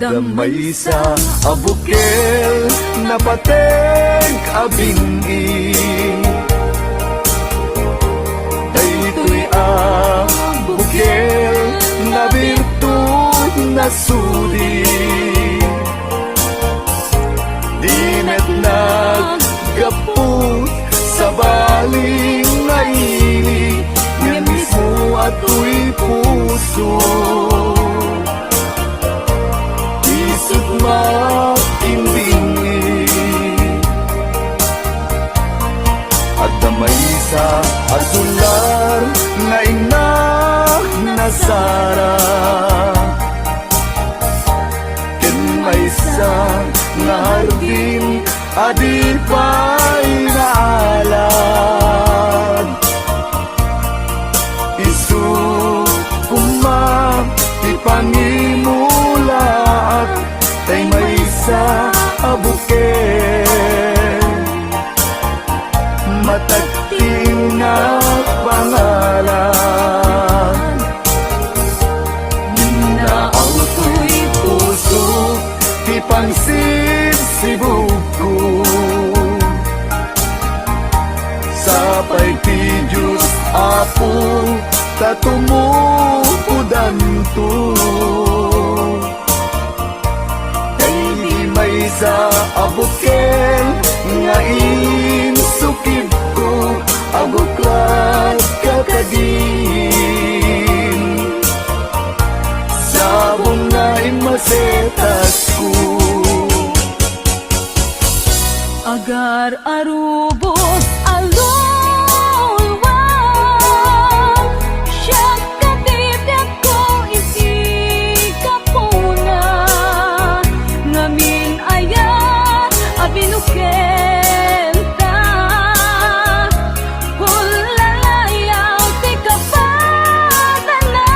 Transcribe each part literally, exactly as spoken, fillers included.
Adda maysa a bukel, napateg a bin-i. Daytoy a bukel, nabirtud, nasudi. Di met naggapu, sabali nga ili, ngem mismo a toy puso. Isut' makimbingi. Adda maysa a sular nga innak nasara, ken maysa nga hardin a di pay naalad. Isu koma ti pangimulaak, tay maysa a bukel, matagting a pangalan. Naaw toy puso ti pangsibsibugko. Sapay ti Dios, Apo, ta tumubodanto. Daydi maysa a bukel nga insukibko, aguklad ka kadi. Sabong nga immasetasko. Agar-arubos a luluam, siak ti biagko iti gapuna. Ngamin aya a binukenta, hulalayaw ti kapadana.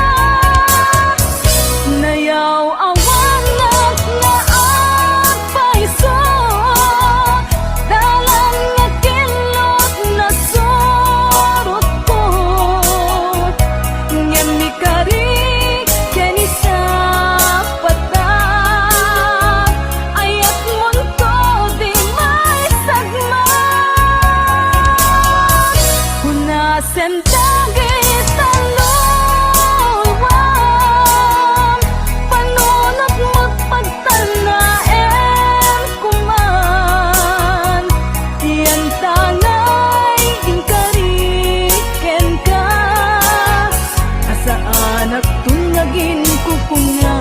Nayaw-awanak nga agpayso, dalan nga kinlot nasurotko. Ngem ni Kari ken ni Sapata, ayatmonto dimay sagmak. Hunasen dagita luluam, panunotmo pagtanaem koman. Yantangay inkari kenka, a saanakton nga aginkukuna.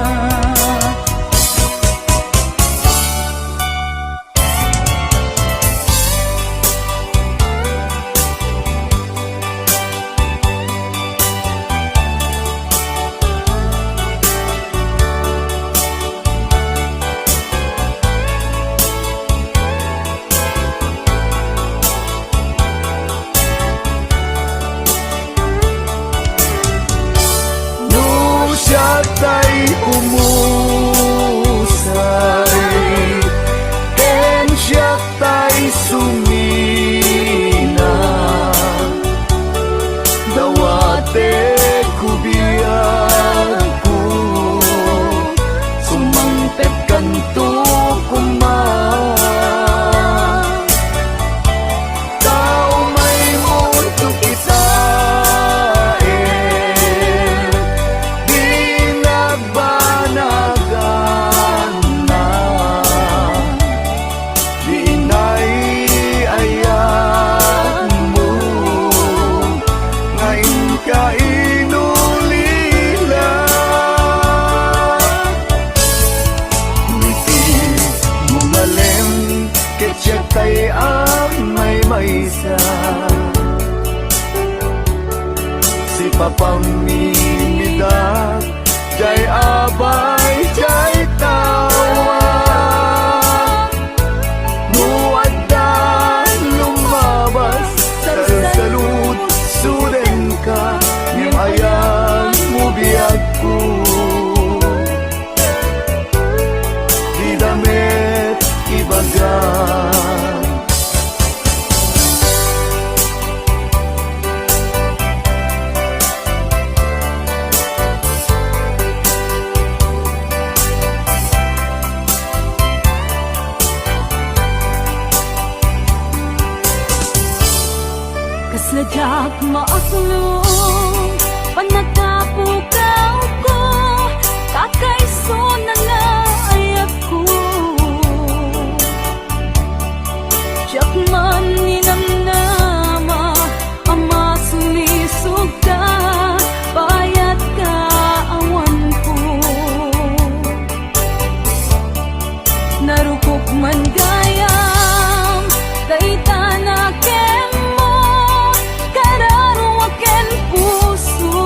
No siak tay umusay, ken siak tay sumina, dawatek ko biagko, sumangpetkanto koma. Tao may mundo kitaen, di nagbanagan na, di inay-ayan mo, nga inka inulila. Miti mo malem, ket siak tay agmaymaysa. Sipapamimida, jay abay, jay tawa. No adda lumabas, salsalud-sudenka, ngem ayan mo biagko. Dida met ibaga. Sadiak maaslo, pannakapukawko, ta kaysona nga ayatko. Diak man ninamnama a masulisogka, bayat ka awanko. Narukop man gayam, dayta nakenmo, kararua ken puso.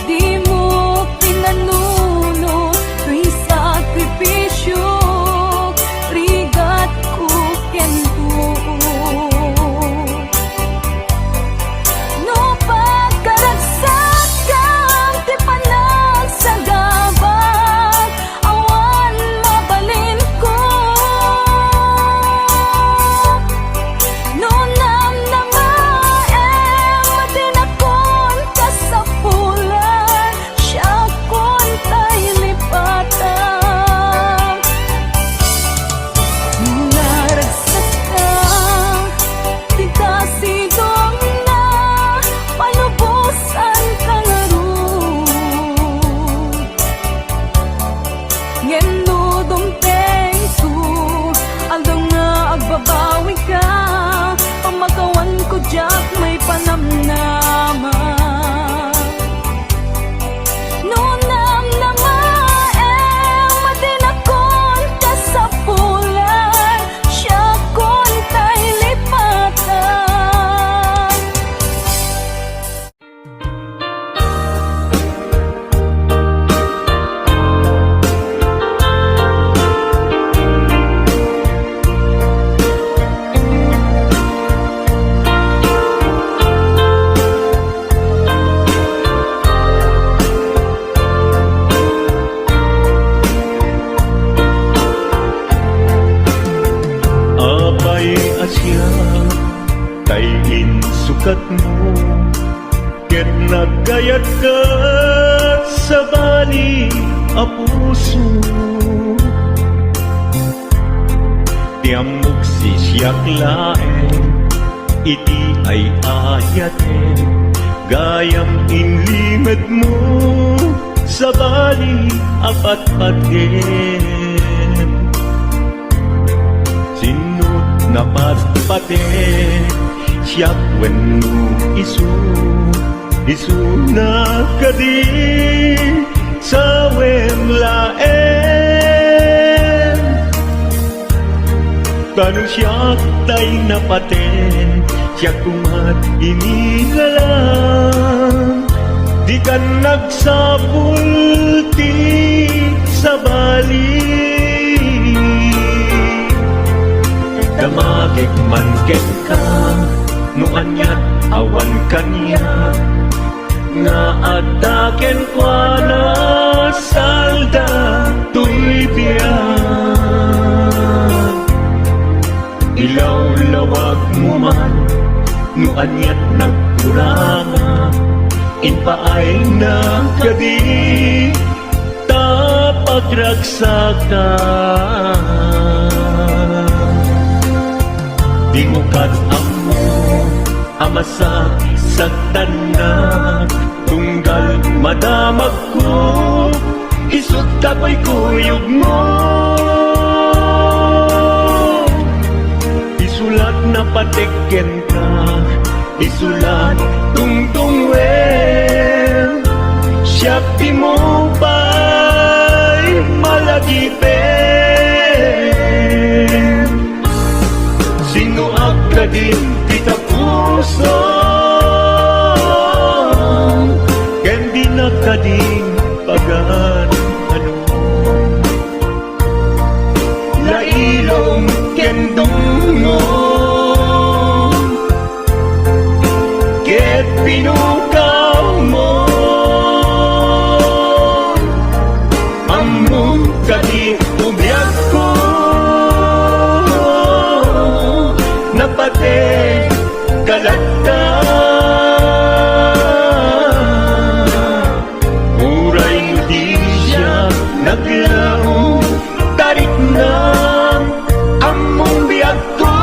Dimo pinanuno toy sakripisio, rigatko ken tuo. No pagkaragsakkam ti panagsagabak, awan mabalinko. No namnamaem a dinakon kasapulan, siakon tay lipatan. No naragsakkak, dika sidongna, palubosanka ngarud. Ngem no dumtengko, aldaw nga agbabawika, pamakawanko diak maipanamnama. No namnamaem a dinakon kasapulan, siakon tay lipatan. Apay a siak tay insukatmo, ket naggayatka sabali a puso. Ti ammok, sisiak laeng iti ay-ayatem, gayam inlimedmo sabali a patpatem. Sinno napatpatek, siak wenno isu? Isuna kadi, sawem laeng. Ta no siak tay napaten, siak koma ti inilalang. Dikan nagsapul ti sabali. Damagek man kenka, no aniat awan kaniak, nga adda kenkuana salda toy biag. Ilawlawagmo man no aniat nagkuranga, impaayna kadi ta pagragsaka. Dimo ket ammo a masaksaktannak, tunggal madamagko, isut' ta kuykuyogmo. Isulat napatek kenka, isulat tungtungwen, siak dimo pay malagipen. Sinnoak kadin ti kapusom, ken dinak kadin pagan-anom. Lailom ken dungngom, ket pinukawmo. Ammom kadi ti biagko, napatek ka latta. Uray no di siak naglaom, tarikna. Ammom biagko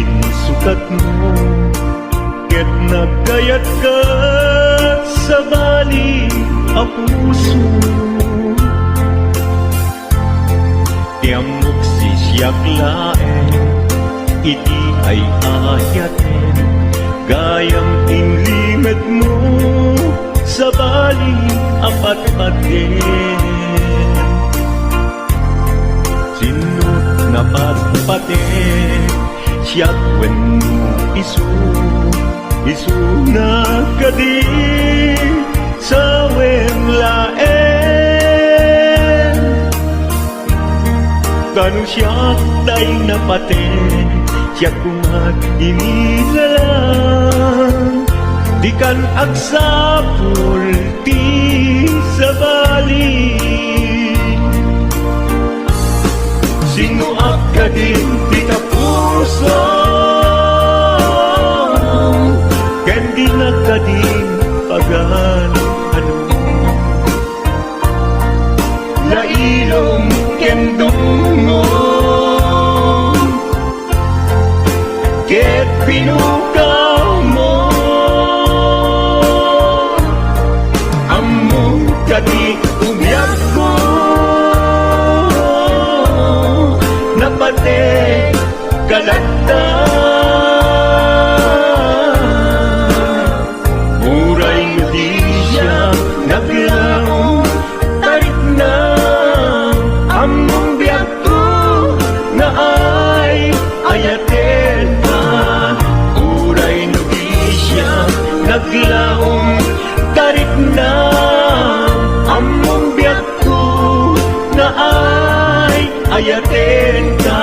Insukatmo ket nagkayatkat, sabali a puso. Ti ammok, siak laeng iti ay-ayaten, gayam inlingedmo, sabali a patpaten. Sinno napatpaten, siak wenno isu? Isuna kadi sawen laeng? Ta no siak tay napaten, siak koma inilalang. Dikan agsapul ti sabali. Sinnoak kadin ti tapusom, ken dinak kadin pagan-anom. Lailom ken dumngom ket pinukawmo. Ammom kadi, umiakko, napatek ka latta. Uray no di siak naglaom, tarikna, ammom biagko nga ay-ayatenka. Uray no di siak naglaom, tarikna, ammom biagko nga ay-ayatenka.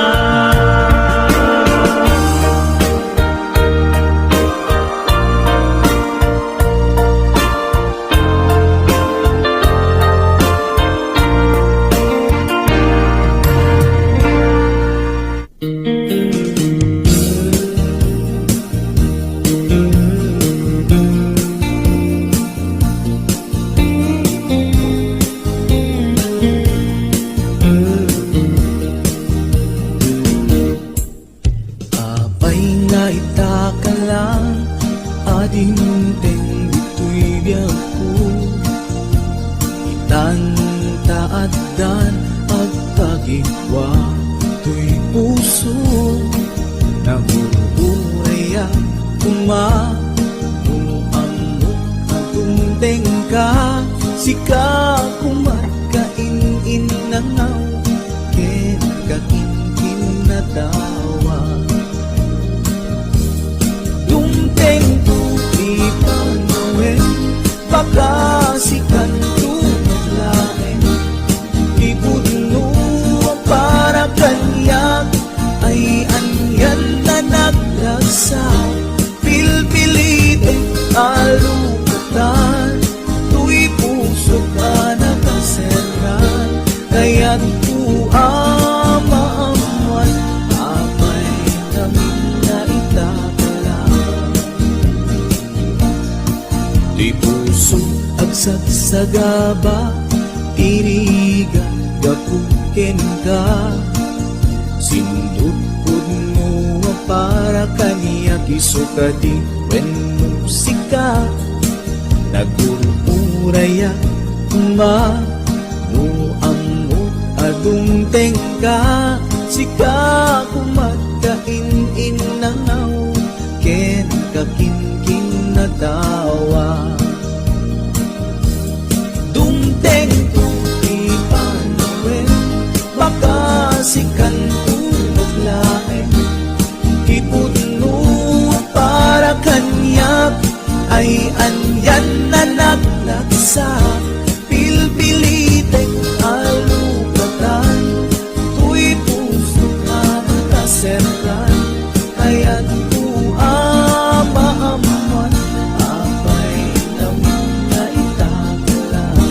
Apay nga ita ka lang a dimteng ditoy biagko? Itan ta addan agpagikua toy puso. Nagur-urayak koma no ammok a dumtengka, sika koma kain-innangaw ken kakinkinnatawa. Dumtengto ti panawen, baka sikanto met laeng ti pudno a para kaniak, ay anian a nagragsak. Pilpilitek a lukatan toy pusok a nakaserran. Kayatko a maammuan, apay ngamin nga ita ka lang. Ti puso agsagsagaba, irigat gapu kenka. Sindutpudmo a para kaniak, isu kadi wenno sika? Nagur-urayak koma no ammok a dumtengka, sika koma kain-innangaw ken kakinkinnatawa. Dumtengto ti panawen, baka sikanto met laeng ti pudno a para kaniak, ay anian a nagragsak. Pilpilitek a lukatan toy pusok a nakaserran. Kayatko a maammuan, apay ngamin nga ita ka lang.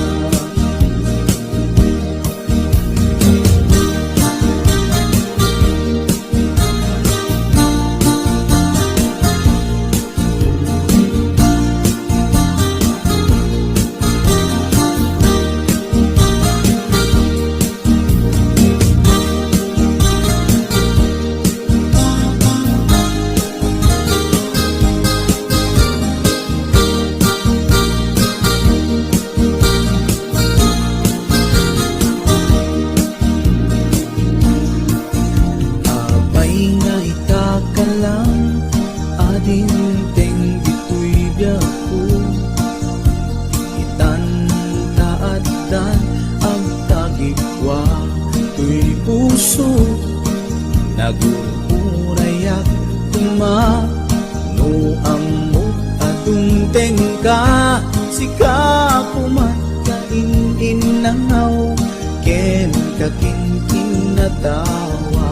Ma, no ammok a dumtengka, sika koma ti in-innangaw, ken kakinkinatawa.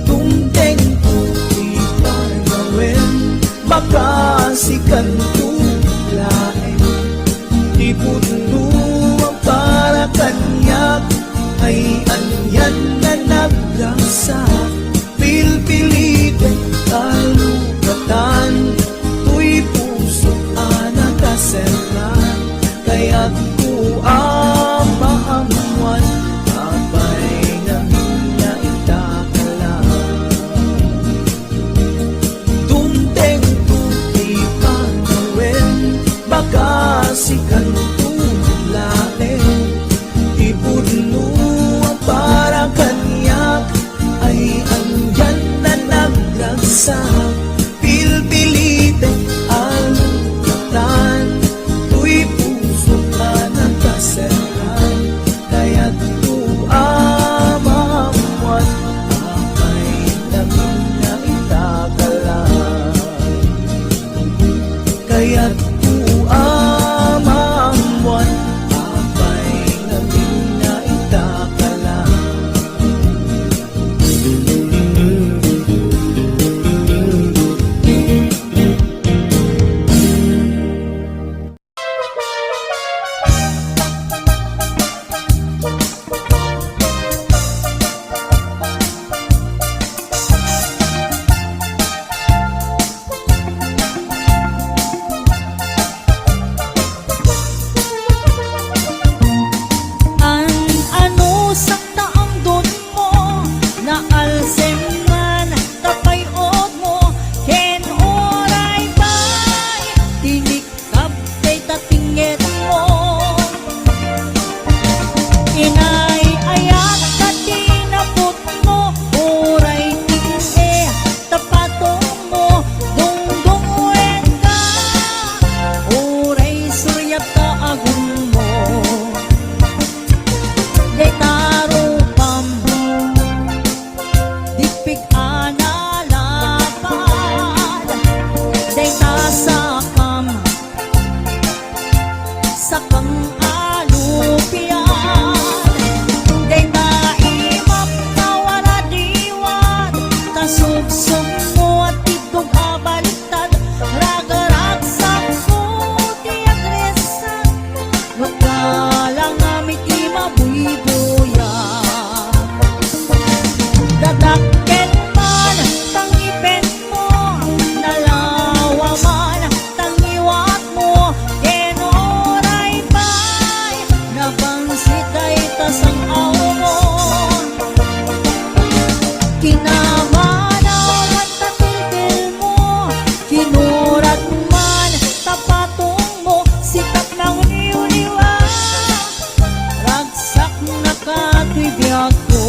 Dumtengko ti panawen, baka sikanto laeng. Ti pudno a para kaniak ay anian a nagragsak. Pilpilitek a lukatan toy pusok a nakaserrang. Kayatko a maammuan apay ngamin nga ita ka laeng. Dumtengko ti panawen, baka sikanto laeng. Ti pudno a para kaniak ay anian a nagragsak. Pilpilitek a lukatan toy pusok a nakaserrang. Kayatko a maammuan apay ngamin nga ita ka laeng. Kayatko a maammuan apay ngamin nga ita ka laeng. An-ano sakta amdotmo, naalsem man ta pay-otmo, ken uray pay tinik- Kabtay ta tingetmo. Inay-ayat ta tinaputmo, uray ting-e ta patongmo, dungdungngoenka, uray suriat ta agummo. Dayta rupam, dipig a nalapad, dayta sakam, sakang a lupian, dayta imam nga waradiwan, ta subsubmo a tiddog a baliktad, ragragsakko ti agrisak. Nagkalangan iti mabuybuya. Dadakkel man ta ngipenmo, nalawa man ta ngiwatmo, ken uray pay nabangsit dayta sang-awmo. Kinamanaw man ta tiltilmo, kinurat man ta patongmo, sikat nga ngliwliwa, ragsaknaka ti biagko.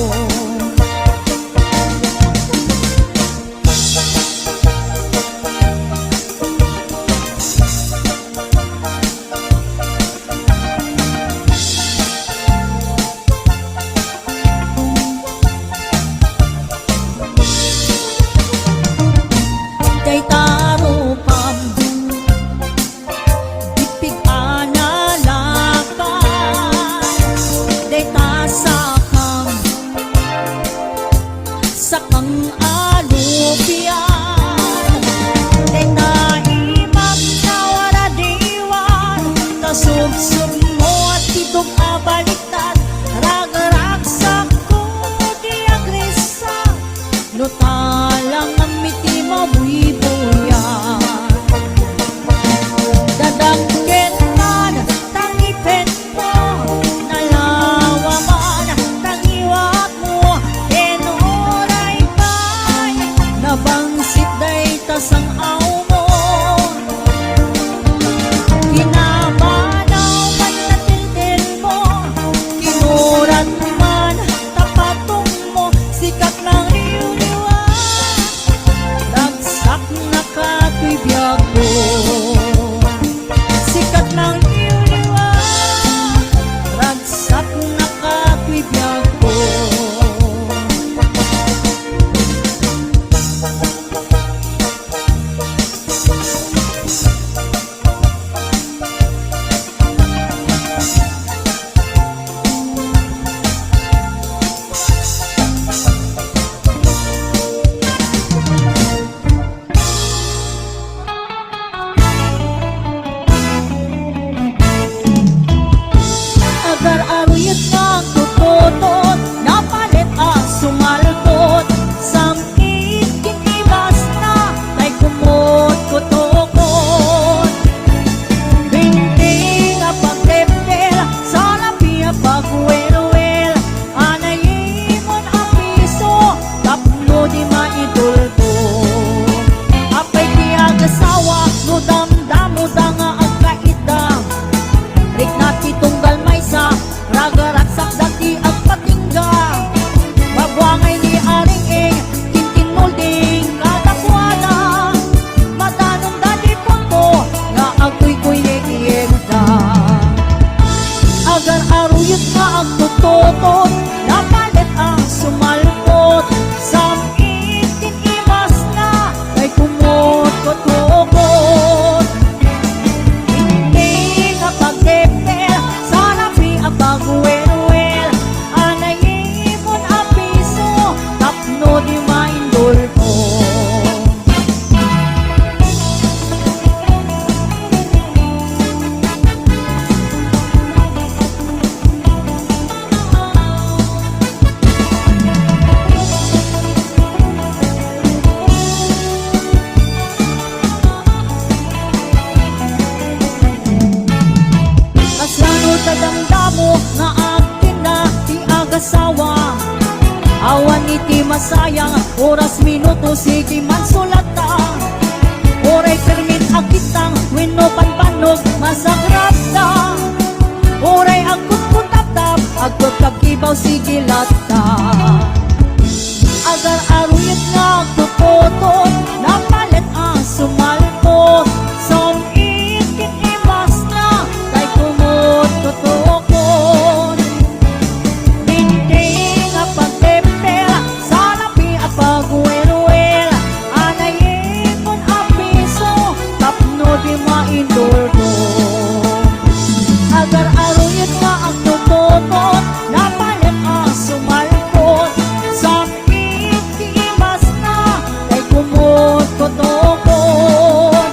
Dayta rupam, dipig a nalapad, dayta sakam, sakang a lupian, dayta imam nga waradiwan, ta subsubmo a tiddog a baliktad, ragragsakko ti agrisak, no talangam iti mabuybuya. Dadakkel man ta ngipenmo, nalawa man ta ngiwatmo, ken uray pay nabangsit dayta sang-awmo. Kinamanaw man ta tiltilmo, kinurat man ta patongmo, sikat nga ngliwliwa, ragsaknaka toy biagko. Sikat nga ngliwliwa, ragsaknaka toy biagko. Sayang oras, minuto, sige man sulatta. Uray permin a kitang wenno panpannog, masagrapta. Uray agkutkuttaptap, agkutkakibaw, sige latta. Agar-aruyot nga agtututot, napalet a sumalpot, sam-it ket imasna, tay kumot tutukot. Binti nga pagtempel, salapi a pagwelwel, anayipon a piso, tapno di maindulto. Agar-aruyot nga agtututot, napalet a sumalpot, sam-it ti imasna, tay kumot tutukot.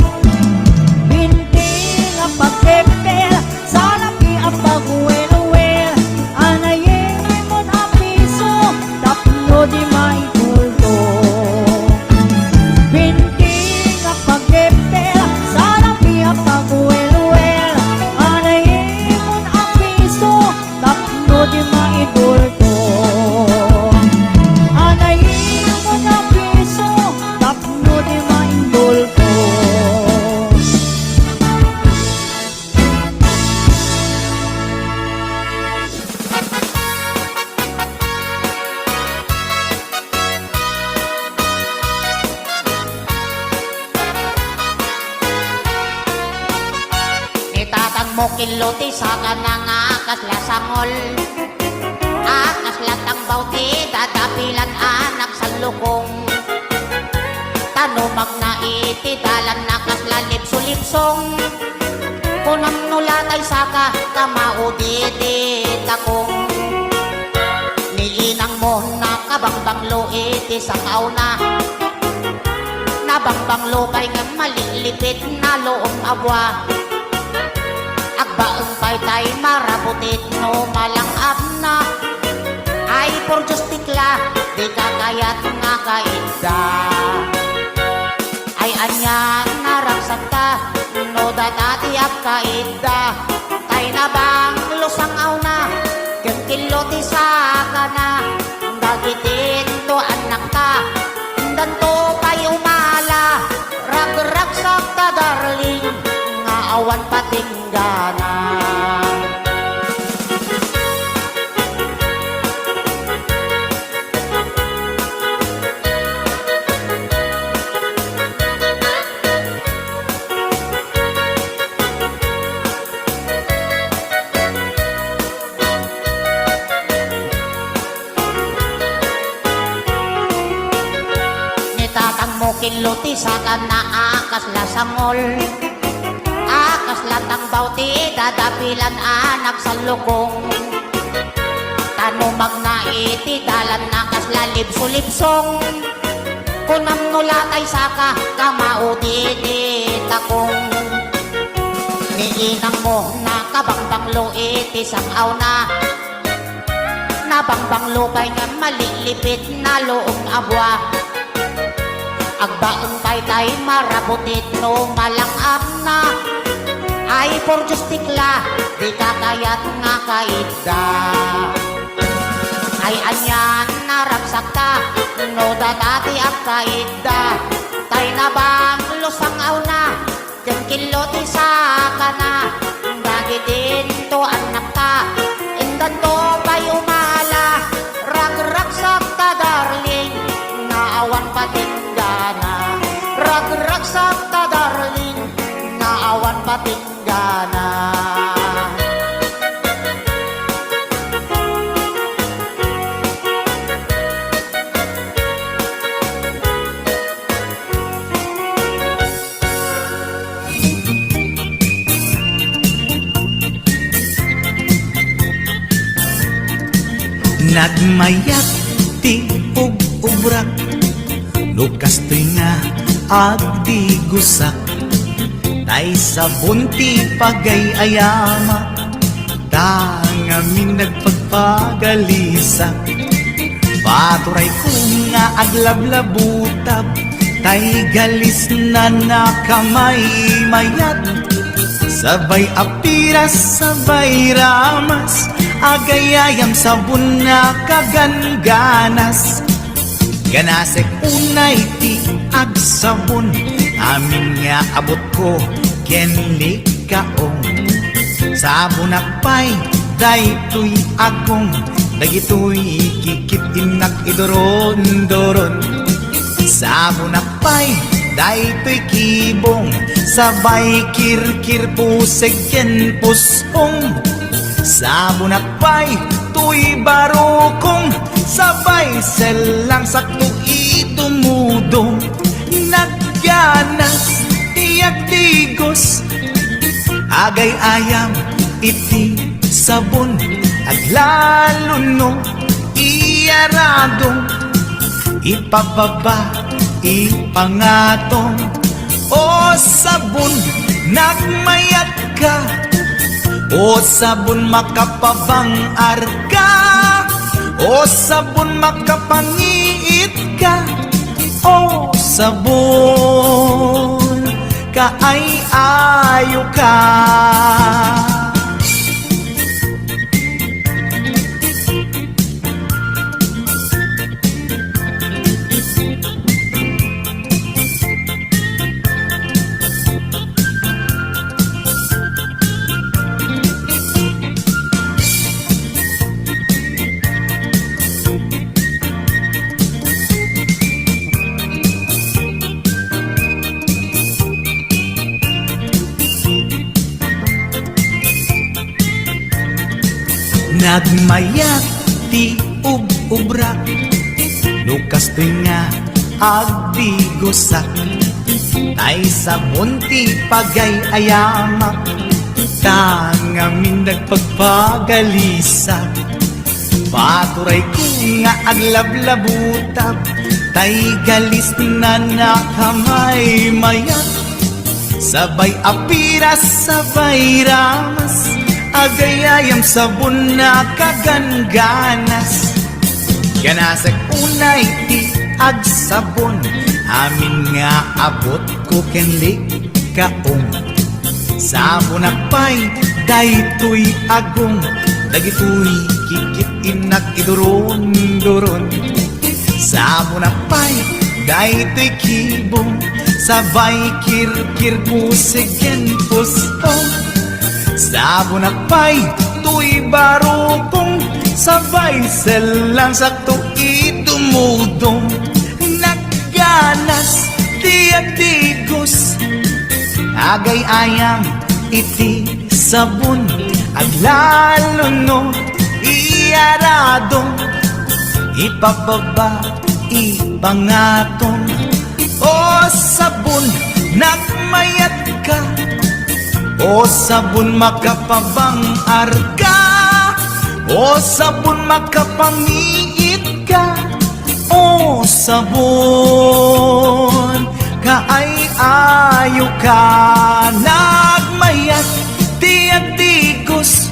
Binti nga pagtempel, salapi a pagwelwel, anayipon a piso, tapno di maindulto. Binti nga pagtempel, salapi a pagwelwel, anayipon a piso, tapno di maindulto. Anayipon a piso, tapno di maindulto. Ni tatangmo kello ti sakana nga kasla sangol, a kasla tangbaw ti dadapilan a nagsallukong. Tanumagna iti dalanna kasla lipsulipsong. Kunam no latay saka, kamaudi ti takong. Ni inangmo nakabangbanglo iti sang-awna. Nabangbanglo pay ngem malilipit na luom a bua. Agbaeng pay tay marabutitno malang-apna. Ay, por Dios, tikla, dika kayat nga kaidda. Ay, anian naragsakta, no data ti agkaidda, tay nabanglo sang-awna, ken kello ti sakana, dagidinto annakta, indanto pay umala, ragragsakta, darling, nga awan patinggana. Ni tatangmo kello ti sakana a kasla sangol, a kasla tangbaw ti dadapilan a nagsallukong. Tanumagna iti dalanna kasla lipsulipsong. Kunam no latay saka, kamaudi ti takong. Ni inangmo nakabangbanglo iti sang-awna. Nabangbanglo pay ngem malilipit na luom a bua. Agbaeng pay tay marabutitno malang-apna. Ay, por Dios, tikla, dika kayat nga kaidda. Ay, anian naragsakta, no data ti agkaidda. Tay nabanglo sang-awna, ken kello ti sakana, dagidinto annakta, indanto pay umala, ragragsakta, darling, nga awan patinggana, ragragsakta, darling, nga awan patinggana. Nagmayat ti ug-ubrak, no kastoy nga agdigusak, tay sabon ti pagay-ayamak. Ta ngamin nagpagpagalisak, paturayko nga aglablabutab, tay galisna nakamaymayat. Sabay a piras, sabay ramas, agayayam sabon na kagangganas. Ganasek unay ti agsabon, amin nga abutko ken likaong. Sabonak pay daytoy agong, dagitoy kikit-innak iduron-duron. Sabonak pay daytoy kibong, sabay kirkir, puseg ken puspong. Sabonak pay toy barukong, sabay sellang sakto idumudong. Nagganas ti agdigos, agay-ayam iti sabon, aglalo no iyaradong, ipababa, ipangatong. O sabon, nagmayatka. O sabon, makapabangarka. O sabon, makapangiitka. O sabon, kaay-ayoka. Nagmayat ti ub-ubrak, no kastoy nga agdigosak. Tay sabon ti pagay-ayamak, ta ngamin nagpagpagalisak. Paturayko nga aglablabutab, tay galis na nakamaymayat. Sabay apiras, sabay ramas, agayayam sabon a kagangganas. Ganasek unay ti agsabon, amin nga abutko ken likaong. Sabonak pay daytoy agong, dagitoy kikit-innak iduron-duron. Sabonak pay daytoy kibong, sabay kirkir, puseg ken puspong. Sabonak pay toy barukong, sabay sellang sakto idumudong. Nagganas ti agdigos, agay-ayam iti sabon, aglalo no iyaradong, ipababa, ipangatong. O sabon, nagmayatka. O sabon, makapabangarka. O sabon, makapangiitka. O sabon, kaay-ayoka. Nagmayat ti agdigos,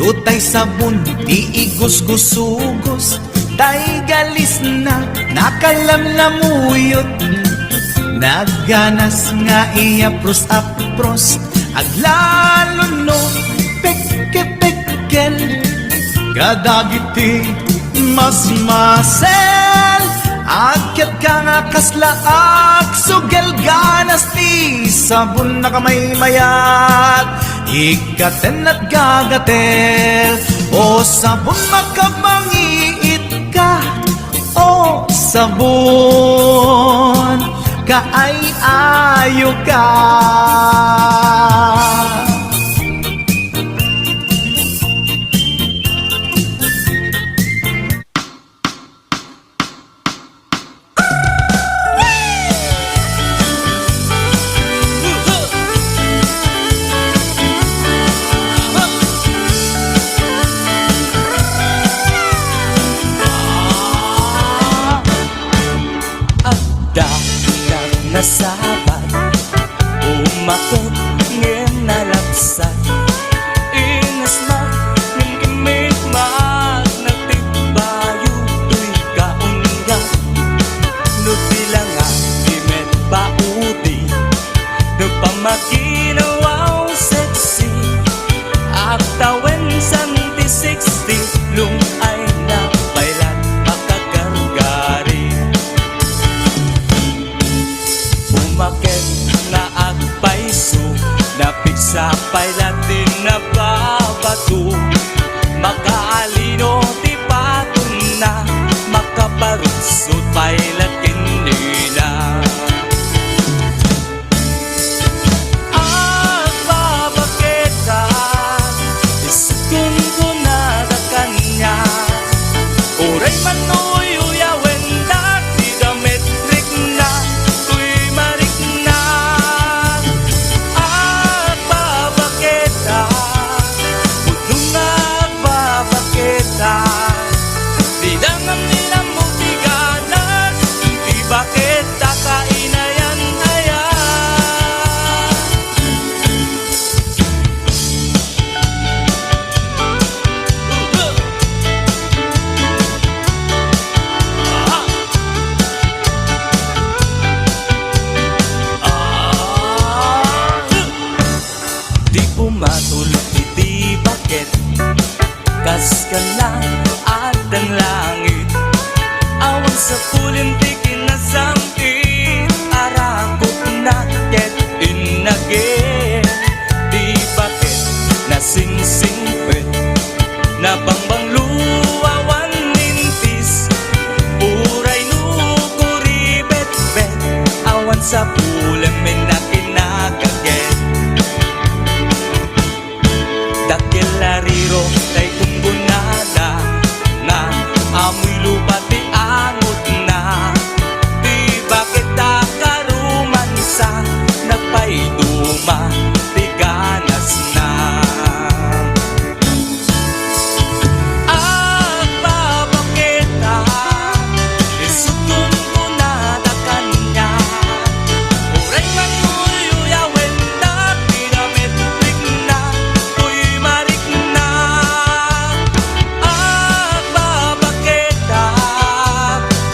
no tay sabon ti igusgusugos, tay galisna nakalamlamuyot. Nagganas nga iyapros-apros, aglalo no pekkel-pekkel. Kadagiti masmasel, agyatka nga kasla agsugel. Ganas ti sabon a kamaymayat, iggaten a gagatel. O sabon, makapangiitka. O sabon, kaay-ayoka. Adda nasabat, umaket ngem nalabsat. Inasmak ngem kimmit, magnagtibbayo toy kaunga. No di la nga di met paudi, no pamaginawaw sexy, agtawen santi sixty, lung-ay na pay lat pakagargari. Baket nga agpayso, napigsa pay la ti nababato. Makaalino ti patonna, makaparugsot pay la ti nina. Agbabaketa, isut' kunkunada kaniak. Uray man uyuyawen dagiti damit, rikna toy marikna. Agbabaketa, pudno nga agbabaketa. Dida ngamin ammo ti ganas, ti baketa kainayan aya. Di pumatul iti baket, kas kana addan langit. Awan sapulem ti kinasam-it, arakupna ket innagek. Ti baket nasingsingpet, nabangbanglo awan nintis. Uray no kuribetbet, awan sapulem a kinagaget. Dakkel a riro tay kunkunada nga amoy lupa ti angotna. Ti baketa karumansa, nagpaiduma ti ganasna. Agbabaketa, isut' kunkunada kaniak. Uray man uyuyawen dagiti damit, rikna toy marikna. Agbabaketa,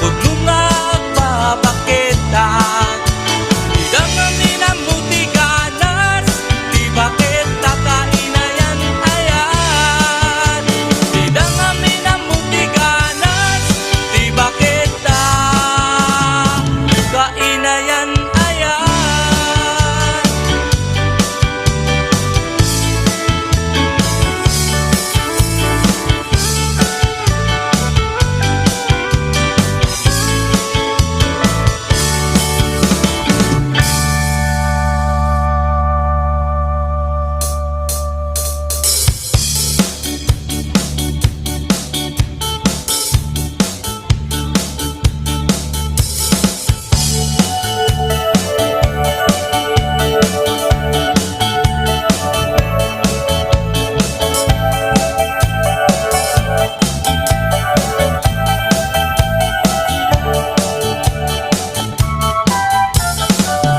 pudno nga agbabaketa. Dida ngamin ammo ti ganas, ti baketa kainayan aya. Dida ngamin ammo ti ganas, ti baketa kainayan aya.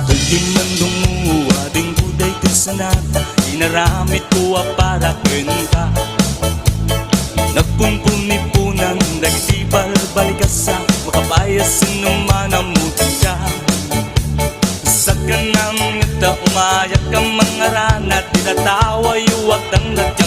Daydi man dungngo, adingko daytoy sanata, inaramitko a para kenka. Nagpunpuniponan dagiti balbalikasa, makabayas sino man a mutika. Sakanam ngata umayak a mangaranad, ti tatawa yu agdangdagka